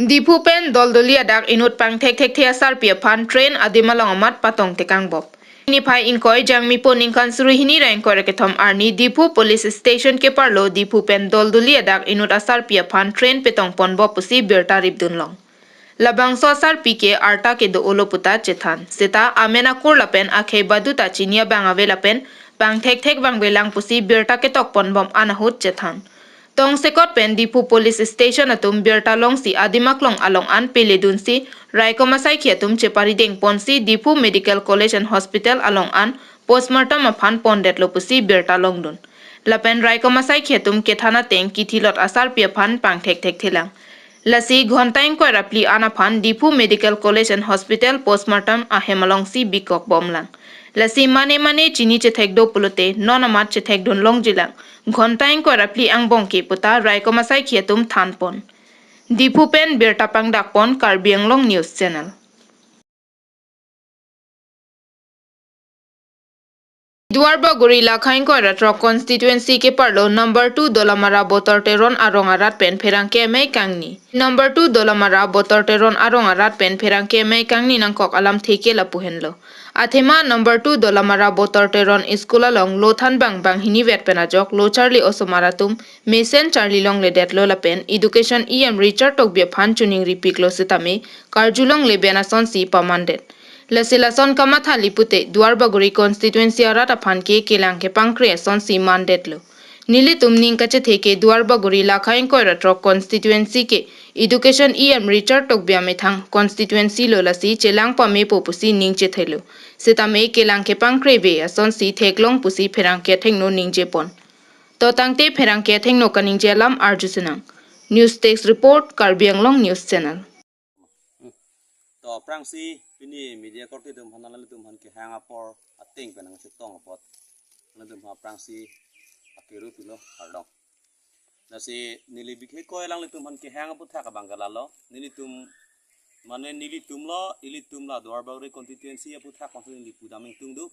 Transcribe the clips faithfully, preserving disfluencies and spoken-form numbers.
Diphu pen doldoli adak inut pangthek thekthe asarpi aphan train adim along amat patong tekang bop. Niphai ingkoi Jangmipo ningkan suri hini ra ingkoi ra kethom arni Diphu Police Station keparlo Diphu pen doldoli adak inut asarpi aphan train petong pon bop pusi birta ripdun long. Labangso asarpi ke arta kedo-olo puta chethan. Seta amen akur lapen akhei badu ta chini abang ave lapen pangthek thek vangve lang pusi birta ketok pon bom an ahut chethan. Tongsekot pen Diphu Police Station atum birta longsi adim aklong along an peledunsi raikom asaikhi atum cheparideng ponsi Diphu Medical College and Hospital along an postmortem aphan pondetlo pusi birta longdun. Lapen raikom asaikhi atum kethan ateng kithilot asarpi aphan pangthek thekthe lang. Lasi ghonta ingkoi ra phli an aphan Diphu Medical College and Hospital postmortem ahem alongsi bikok bom lang. Lasi mane mane chini chethek do pulote non amat chethekdun longji lang. Ghonta ingkoi ra phli angbong ke puta raikom asaikhi atum than pon. Diphu pen birta pangdak pon Karbi Anglong News Channel. Duarbagori lakha ingkoi ra throk constituency keparlo number two Dolamara Botor Teron arong arat pen pherangke amei kangni. Number two Dolamara Botor Teron arong arat pen pherangke amei kangni nangkok alamthe ke lapu henlo. Athema number two Dolamara Botor Teron school along lo thanbang banghini vet pen ajok lo charli osomar atum mesen charli longledetlo lapen Education E M Richard Tokbi aphan chuningripiklo sitame karjulongle ben asonsi pamandet. Lasi lason kamathali pute Duarbagori constituency arat aphan ke kelang kepangkre asonsi mandetlo. Nelitum ning kachethe ke Duarbagori lakha ingkoi ra throk constituency ke Education E M Richard Tokbi amethang constituency lo lasi chelang pamepo pusi ning chethelo. Sitame kelang kepangkreve asonsi theklong pusi pherangke athengno ningje pon. To tangte pherangke athengno kaningje alam arju sinang. News Desk Report, Karbi Anglong News Channel. To aphrangsi pini media korte atum aphan, nanglitum aphan kehang apor ateng pen nangchetong apot, nanglitum aphan aphrangsi akiru pilo kardom. Lasi neli bikhe koi alanglitum aphan kehang aputhak abang ke lalo. Nelitum, mane nelitum lo, ilitum la Duarbagori constituency aputhak pon si neli pudam ingtungduk.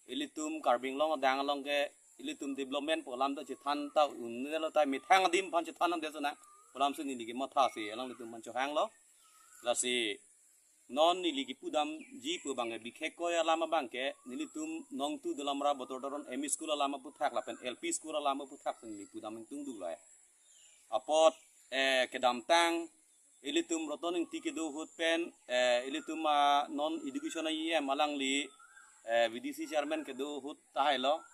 Ilitum Karbi Anglong adang along ke ilitum development pu alam ta chethan ta un-elo, tai methang adim aphan chethan nang dei sona pu alam si neli kematha si alanglitum aphan chohanglo. Lasi non neli kepudamji pu abang ke bikhe koi alam abang ke nelitum nong two Dolamara Botor Teron M E school alam aputhak lapen L P school alam aputhak si neli pudam ingtungduklo. Apot, eh, kedamtang ilitum Roton Ingti kedo ahut pen, eh, ilitum, ah, non education E M alangli, eh, V D C chairman kedo ahut tahailo.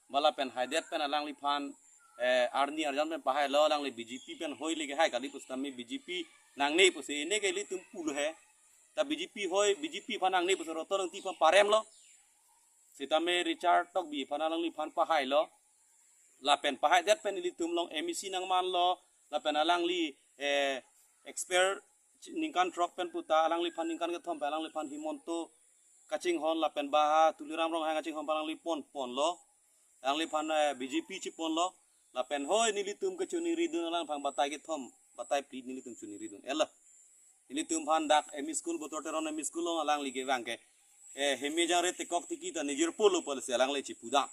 Bala pen haidet pen alangliphan, eh, arni arjan pen pahailo, alangli B J P pen hoile kehai kali pusitame B J P nangne pusi ene ke ilitum pulo he. Ta B J P hoi, B J P aphan nangne pusi Roton Ingti aphan paremlo. Sitame Richard Tokbi aphan alangliphan pahailo. Lapen pahaidet pen ilitum along M E C nangmanlo, lapen alangli, eh, expert ningkan throk pen puta, alangliphan ningkan kethom pen alangliphan Himanta kachinghon lapen Baha Tuliram Ronghang kachinghon pen alangli pon ponlo. Alangliphan, eh, B J P chiponlo. Lapen hoi nelitum kechoningridun alangliphan batai kethom, batai phli nelitum choningridun. Elo. Nelitum aphan dak M E school, Botor Teron M E school along alangli kevang ke, eh, heme jangre tekok tiki ta nejirpo lo pusi alangli chipudam.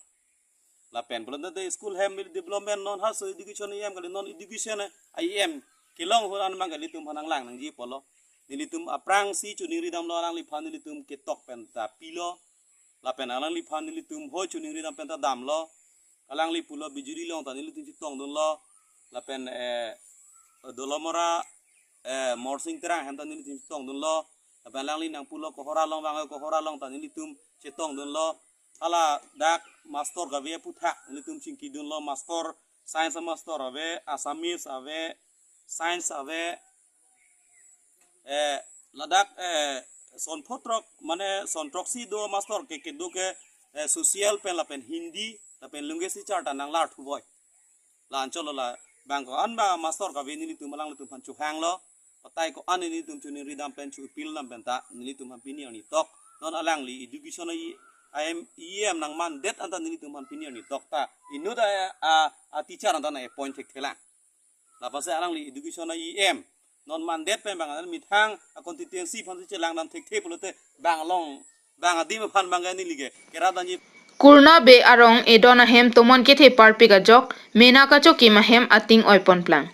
Lapen pulote school hem development non haso education E M kali, non education E M kelong ahut an abang ke nelitum aphan nanglang nangji apotlo. Nelitum aphrangsi choningridamlo alangliphan, nelitum ketok pen ta pilo. Lapen alangliphan nelitum hoi choningridam pen ta damlo. Alangli pulo Bijuli along ta nelitum chetongdunlo. Lapen, eh, Dolamara, eh, Morsing Terang ahem ta nelitum chetongdunlo. Lapen alangli nangpulo Kohora along abang, Kohora along ta nelitum chetongdunlo. Hala dak master kave aputhak nelitum chingkidunlo, master, science master ave, Assamese ave, science ave, eh, ladak, eh, son pho throk, mane son throksi do master ke, kedo ke, eh, social pen lapen Hindi lapen linguistic chart anang lar thuvoi. La anchot lo la bang ko-an ba master kave nelitum alanglitum aphan chohanglo. Batai ko-an nelitum choningridam pen chu-appeal dam pen ta nelitum aphan pini arni tok. Non alangli education E M, E M nangmandet anta nelitum aphan pini arni tok ta inut a, a, a teacher anta nang-appoint thekthelang. Lapusi alangli education E M non mandet pen bang an methang a constituency aphansi chelangdam thekthe pulote bang along bang adim aphan bang ke neli ke kerap damji. Kurna Bey arong edon ahem tomon kethe parpik ajok mena kachokim ahem ating oiponplang.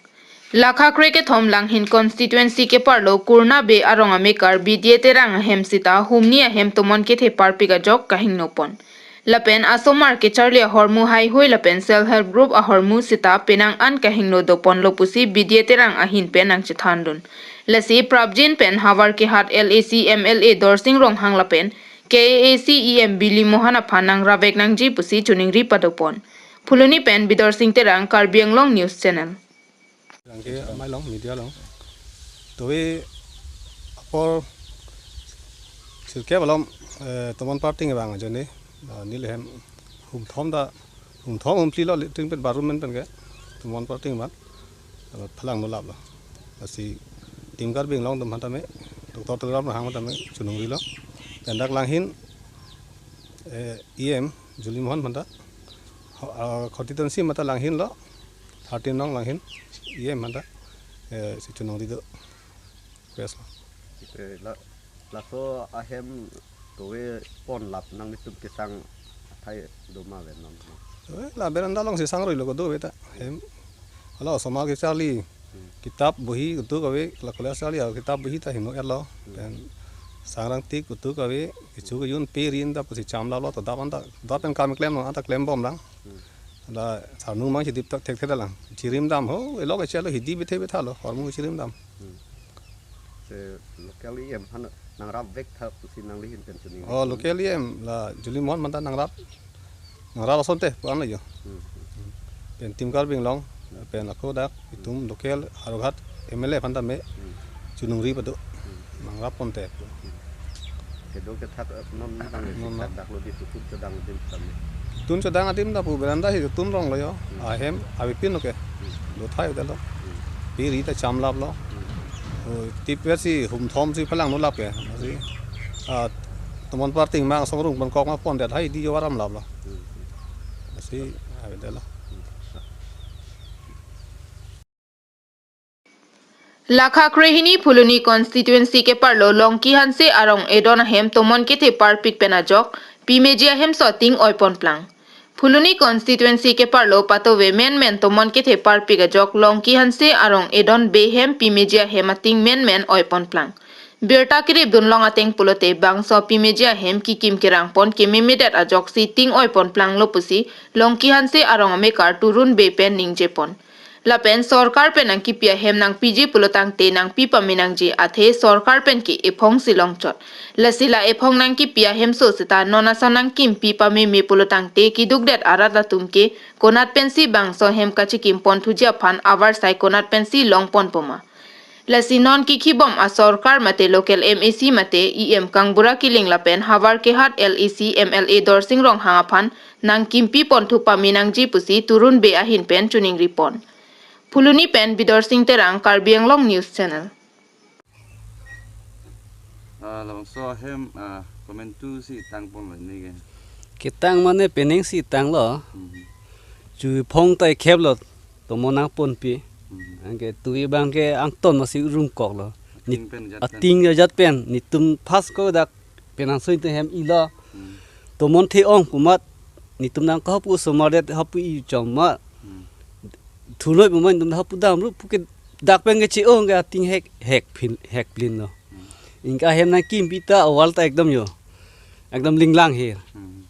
Lakha krekethom Langhin constituency keparlo Kurna Bey arong amekar B D A Terang ahem sita humni ahem tomon kethe parpik ajok kahingnopon. Lapen asomar kecharli ahormu haihui lapen self help group ahormu sita penang an kahingno doponlo pusi B D A Terang ahin pen nangchethandun. Lasi prapjin pen havar kehat L A C M L A Dorsing Ronghang lapen K A A C E M Bili Mohan aphan nangrapvek nangji pusi choningri padopon. Phuloni pen Bidorsing Terang, Karbi Anglong News Channel. Rangke amei along, media along. Tovi apor sirkep alom, eh, tomon parting abang ajoine, eh, neli hem humthom ta, humthom humphli lo, latrine pen bathroom pen pen ke, tomon parting abang, eh, phelang nolaplo. Lasi Team Karbi Anglong atum aphan tame, Doctor Tuliram Ronghang aphan tame, choningri lo. Pen dak Langhin, eh, E M, Juli Mohan aphan ta, ho-, ah, constituency mata Langhin lo, thirteen nong Langhin, E M aphan ta, eh, si choningri do. Request lo. Eh, la, laso ahem tovi ponlap nanglitum kesang athai doma ave non. Eh, la veranda along si sang roi lo kedo ave ta. Hem. Hala osomar kecharli. Hmm. Kitap bohi kedo ave, la college charli a kitap bohi ta hingno-etlo. Hmm. Pen sangrang tik kedo ave, kecho kejun pe ri-in ta pusi chamlaplo to dap an ta, dap pen kam klem non an ta klembomlang. Hmm. La sarnung mang chidip tak thekthelang. Chirim dam ho, elok echelo hidi bethe bethalo, hormu chirim dam. Hmm. Se local E M aphan nangrapvek tha pusi nangli ahin pen choningri. Oh, local E M la Juli Mohan aphan ta nangrap. Nangrap asonte pu-an lo jo. Hmm. Pen Team Karbi Anglong, pen ako dak itum local Howraghat M L A aphan tame. Hmm. Choningri pado. Hmm. Nangrapponte. Hmm. Kedo kethak, eh, non bang non, non. Dak lo di tutun chodang adim tame. Tun chodang adim ta pu veranda hi tun rong lo jo. Hmm. Ahem avepin lo ke. Hmm. Lo thai hotel lo. Hmm. Pe ri ta chamlaplo. Hmm. Oh, tip versi humthom si phelang nolap ke. Si, ah, tomon parting mang songrung pon kok ma pondet hai di jo aram laplo. Hmm. Si, avedetlo. Hmm. Lakha krehini Phuloni constituency keparlo Longki Hanse arong edon ahem tomon kethe parpik pen ajok, pimeji ahemso ating oiponplang. Phuloni constituency keparlo patove menmen tomon kethe parpik ajok Longki Hanse arong edon Bey hem pimeji ahem ating menmen oiponplang. Birta keripdun long ateng pulote bangso pimeji ahem kekim kerangpon kememedet ajoksi ting oiponplanglo pusi Longki Hanse arong amekar Turun Bey pen ningjepon. Lapen sorkar pen nangkipi ahem nangpiji pulotangte nangpi pame nangji, athe sorkar pen ke ephong si longchot. Lasi la ephong nangkipi ahemso seta non ason nangkimpi pameme pulotangte kedukdet arat atum ke konat pensi bangso hem kachikim ponthuji aphan avarsai konat pensi longponpo ma. Lasi non kekhibom asorkar mate local M A C mate E M Kangbura Killing lapen havar kehat L A C M L A Dorsing Ronghang aphan nangkimpi ponthu pame nangji pusi Turun Bey ahin pen choningripon. Phuloni pen Bidorsing Terang, Karbi Anglong News Channel. Ah, labangso ahem, ah, komantu si tangponlo neke? Ketang mane pening si tanglo. Mhm. Chuphong ta ekheplo tomon nangponpi. Mhm. Anke tovi abang ke angton masi rungkoklo. Ating pen ajat pen. Ating ajat pen. Netum pas ko dak penang soi te hem ilo. Hmm. Tomon the-ong pu amat netum nang kahapu osomar det hapu i chong ma. Hmm. Thunoi pu amat netum hapu damrup puke dak pen ke che-ong ke ating hek, hek phin, hek plin lo. Hmm. Anke ahem nangkimpi ta awal ta ekdom jo. Ekdom linglang he. Hmm.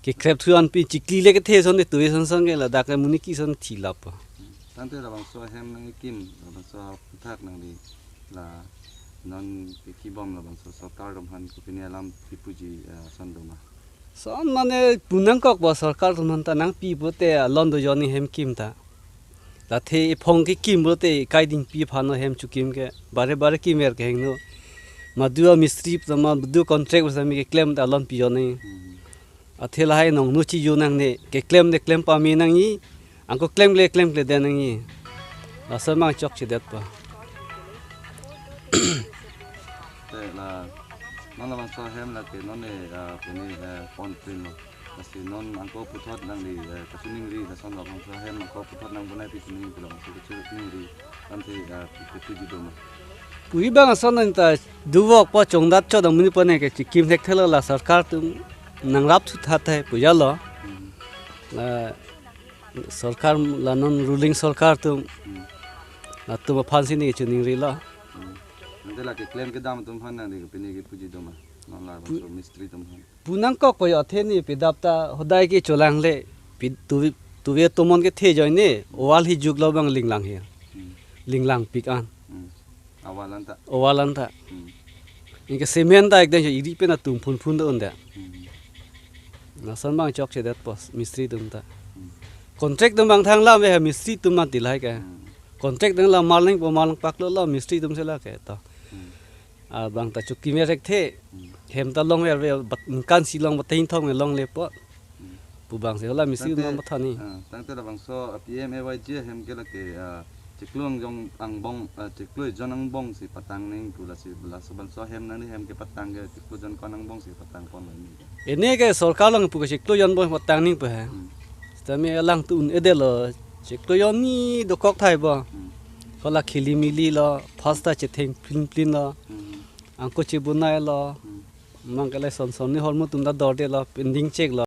Kekrep thu anpi chikli le kethe ason te tovi ason ason ke ladak ke monit ke ason thilap. Hmm. Tangte labangso ahem nangkekim, labangso aphuthak nangli la non kekhibom labangso sorkar atum aphan kopine alam pipuji, eh, ason doma? Ason mane pu nangkokpo sorkar atum aphan ta nangpi pulote alon do joni hem kim ta. Lathe ephong kekim pulote kai dingpi aphan lo hem chokim ke bare bare kimver kehingno. Madu amistri tama madu contract sami keklem ta alon pi joni. Hmm. Athe lahai nong nu chi jo nangne, keklem de klem pame nangji, angko klemkle klemkledet nangji. Laso mang chokchedetpo. Te la, non labangso ahem lake non ne, ah, pini, eh, pon pin lo. Lasi non angko puthot nangli, eh, kachiningri, lason labangso ahem angko puthot nangbonai pi chiningri pulo, angko kachiningri. Tangte, ah, pi, pi, pi, doma? Pu abang ason nang ta dovokpo, chongdat chot amonit aphan ke chikim thekthelo, la sorkar atum nangrap thu thathai pu jalo. Hmm. La sorkar la non ruling sorkar atum. Hmm. Latum aphan si ne chiningrilo. Hmm. Ante la keklem kedam atum aphan nangli pini kepuji doma? Non labangso mistri atum aphan. Pu nangkok po yo, athe ne pedap ta hodai ke cholang le. Pi tuvi, tuvi tomon kethe ajoine, wall hi juklo abang linglang he. Hmm. Linglangpik an. Hmm. Awal anta. Wall anta. Hmm. Anke cement ta ekdam iri pen atum phun phun ta un-e. Hmm. Lason abang chokchedet po mistri atum ta. Hmm. Contract atum abang thang lam ve ha mistri atum mati lahai ke. Hmm. Contract atum la marling po, marling paklo lo mistri atum si la ke to. Hmm. Abang ta chokime rekthe. Hmm. Hem ta longver ve, bat ningkan isi along, bat ningkan thom along le po. Hmm. Pu abang si la mistri atum Tangte, abang bathani. Ah, tangte labangso, ah, P M A Y G ahem ke lake, ah, chiklo angjong angbong, ah, chiklo ejon angbong si patang nangji pu, lasi labangso ahem nangli hem kepatang ke chiklo jon ko-an angbong si patang pon lo ini? Ini ke sorkar along pu ke chiklo jon angbong patang nangji pu he. Hmm. Sitame alangtum un-edetlo, chiklo jon ni dokok thai bo. Hmm. Hala khilimili lo, first ta chetheng plin plin lo. Hmm. Angko chibunai lo. Hmm. Mang ke lason son ni hormu atum ta dordetlo, pending chek lo.